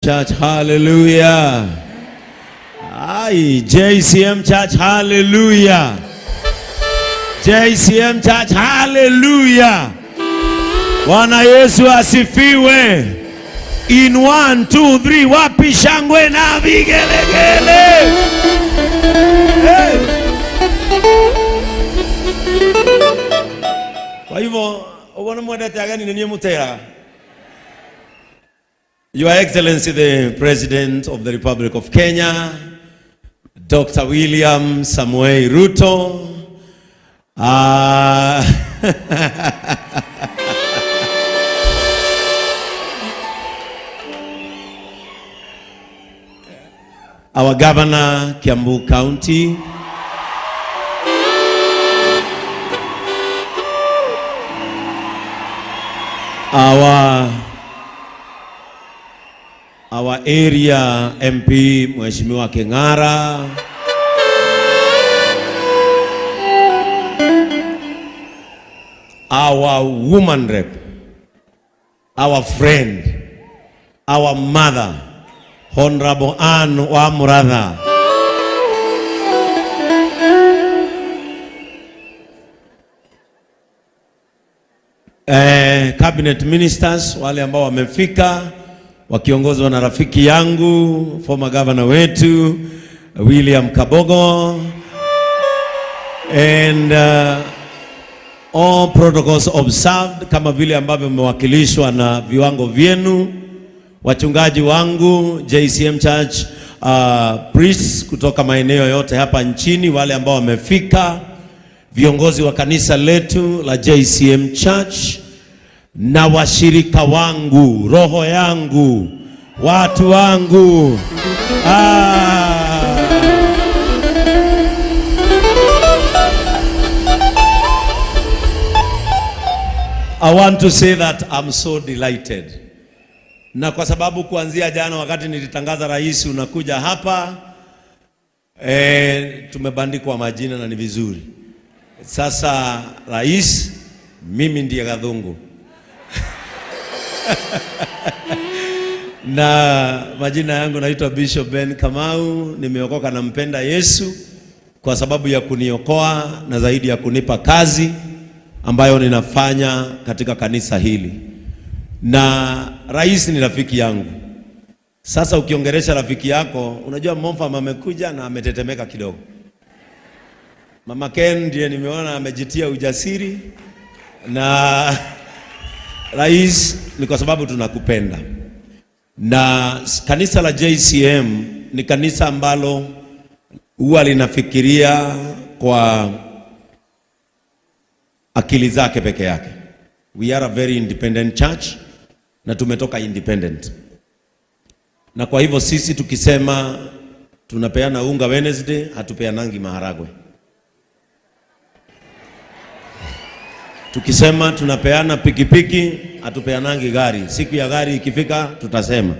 Church, hallelujah. Ai, JCM Church, hallelujah. JCM Church, hallelujah. Bwana Yesu asifiwe. In one, two, three, wapi shangwe na vigelegele? Hey. Kwa hivyo ubona mwendete ageni nĩ niĩ mũteraga. Your Excellency the President of the Republic of Kenya, Dr. William Samoei Ruto, our Governor, Kiambu County, our area MP Mheshimiwa King'ara, our woman rep, our friend, our mother, Honorable Anne Wamuratha. Cabinet ministers wale ambao wamefika wakiongozwa na rafiki yangu former governor wetu William Kabogo and all protocols observed, kama vile ambavyo mmewakilishwa na viwango vyenu, wachungaji wangu JCM Church, priests kutoka maeneo yote hapa nchini, wale ambao wamefika, viongozi wa kanisa letu la JCM Church na washirika wangu, roho yangu, watu wangu. Ah. I want to say that I'm so delighted. Na kwa sababu kuanzia jana wakati nilitangaza rais unakuja hapa, tumebandikwa majina na ni vizuri. Sasa rais, mimi ndiye Gathungu. Na majina yangu naitwa Bishop Ben Kamau, nimeokoka nampenda Yesu kwa sababu ya kuniokoa na zaidi ya kunipa kazi ambayo ninafanya katika kanisa hili. Na rais ni rafiki yangu. Sasa ukiongelesha rafiki yako, unajua Momfam amekuja na ametetemeka kidogo. Mama Ken ndiye nimeona amejitia ujasiri, na rais, ni kwa sababu tunakupenda. Na kanisa la JCM ni kanisa ambalo huwa linafikiria kwa akili zake peke yake. We are a very independent church na tumetoka independent. Na kwa hivyo sisi tukisema tunapeana unga Wednesday, hatupeanangi maharagwe. Tukisema tunapeana pikipiki, hatupeanangi gari. Siku ya gari ikifika tutasema.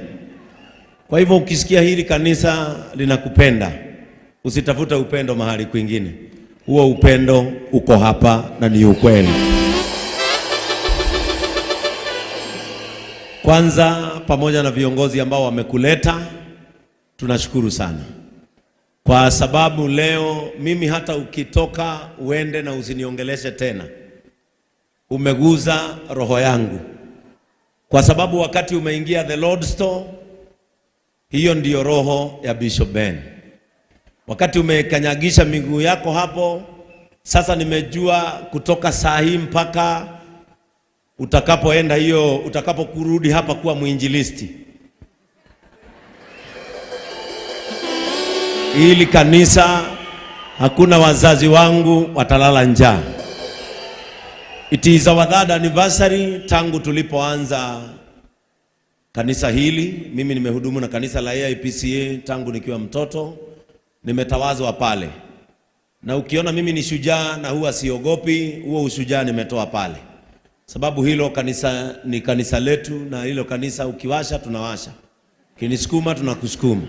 Kwa hivyo ukisikia hili kanisa linakupenda, usitafute upendo mahali kwingine. Huo upendo uko hapa na ni ukweli. Kwanza, pamoja na viongozi ambao wamekuleta, tunashukuru sana. Kwa sababu leo mimi hata ukitoka uende na usiniongeleshe tena, umeguza roho yangu. Kwa sababu wakati umeingia the Lord Store, hiyo ndiyo roho ya Bishop Ben. Wakati umekanyagisha miguu yako hapo, sasa nimejua kutoka saa hii mpaka utakapoenda hiyo, utakapokurudi hapa kuwa mwinjilisti, ili kanisa hakuna wazazi wangu watalala njaa. It is our third anniversary tangu tulipoanza kanisa hili. Mimi nimehudumu na kanisa la AIPCA tangu nikiwa mtoto, nimetawazwa pale, na ukiona mimi ni shujaa na huwa siogopi, huo ushujaa nimetoa pale, sababu hilo kanisa ni kanisa letu, na hilo kanisa ukiwasha tunawasha, ukinisukuma tunakusukuma,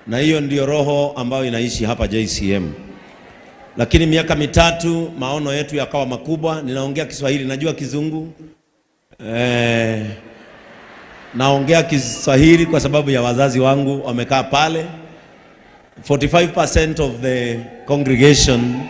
na hiyo ndiyo roho ambayo inaishi hapa JCM. Lakini miaka 3 maono yetu yakawa makubwa. Ninaongea Kiswahili, najua Kizungu, Naongea Kiswahili kwa sababu ya wazazi wangu wamekaa pale. 45% of the congregation.